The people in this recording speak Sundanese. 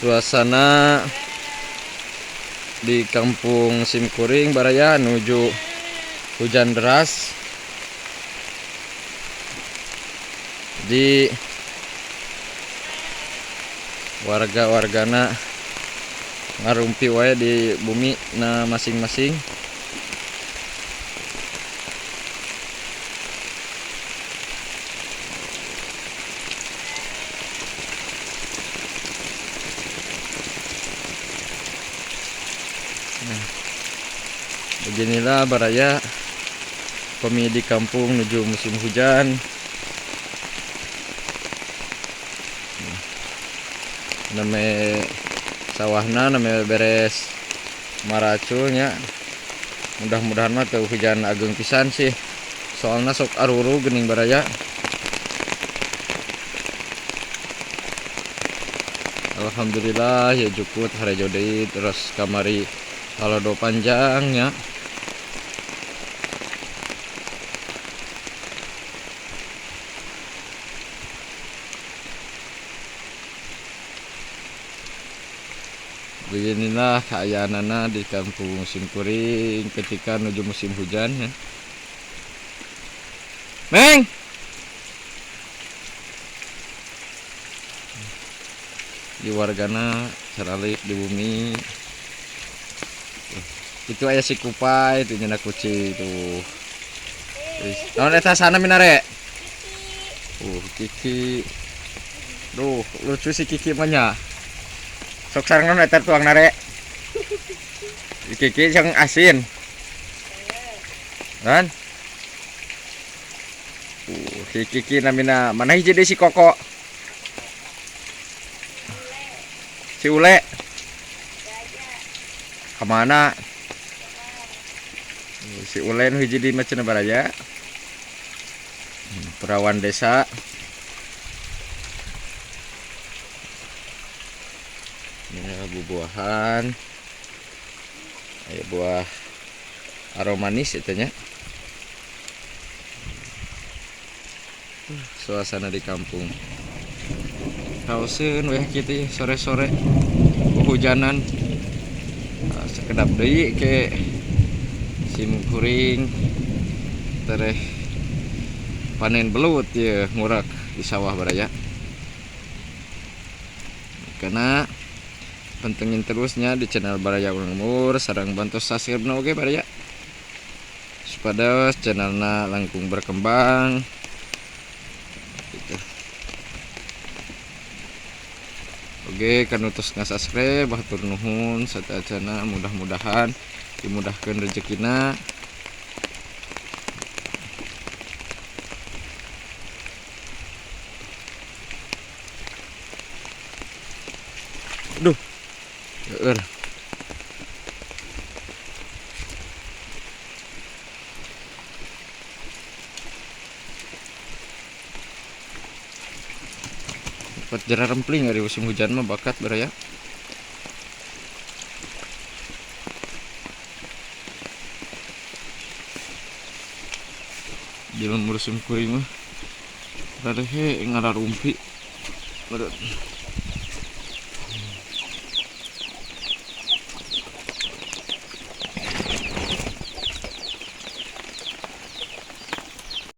Suasana di kampung Simkuring baraya nuju hujan deras. Di warga-wargana ngarumpi wae di bumi na masing-masing. Nah, beginilah baraya pemi di kampung menuju musim hujan. Nah, name sawahna name beres maraculnya. Mudah-mudahan mah teu hujan ageng pisan sih. Soalna sok aruru geuning baraya. Alhamdulillah ya jukut harejo deui terus kamari halodo panjangnya. Beginilah keayaanana di kampung Simkuring ketika menuju musim hujan ya. Meng. Di wargana saralik di bumi. Itu aya si kupai itu nyana kucing tuh. Naon eta sana minare? Kiki. Duh, lucu si Kiki mah nya. Sok sareng naon eta tuang nare? Kiki yang asin. Kan? Si Kiki namina mana hiji deui si Koko? Si Ule. Kemana? Si Ule nu hiji di mah cenah baraya. Perawan desa. Ini buah-buahan. Ayo buah aromanis itu nya. Suasana di kampung. Kaoseun weh kitu sore-sore hujanan. Nah, sekedap deui ke Simkuring tereh panen belut ya ngurak di sawah baraya. Karena pantengin terusnya di channel Baraya Urang Lembur sareng bantu subscribe na oge baraya supaya channelna langkung berkembang gitu. Oke, kanu tos ngasubscribe hatur nuhun sateuacanna, mudah-mudahan dimudahkeun rezekina. Duh. Leur. Dapat jera rempling dari musim hujan mah bakat baraya. Di lembur Simkuring mah rarehe ngararumpi. Meureun.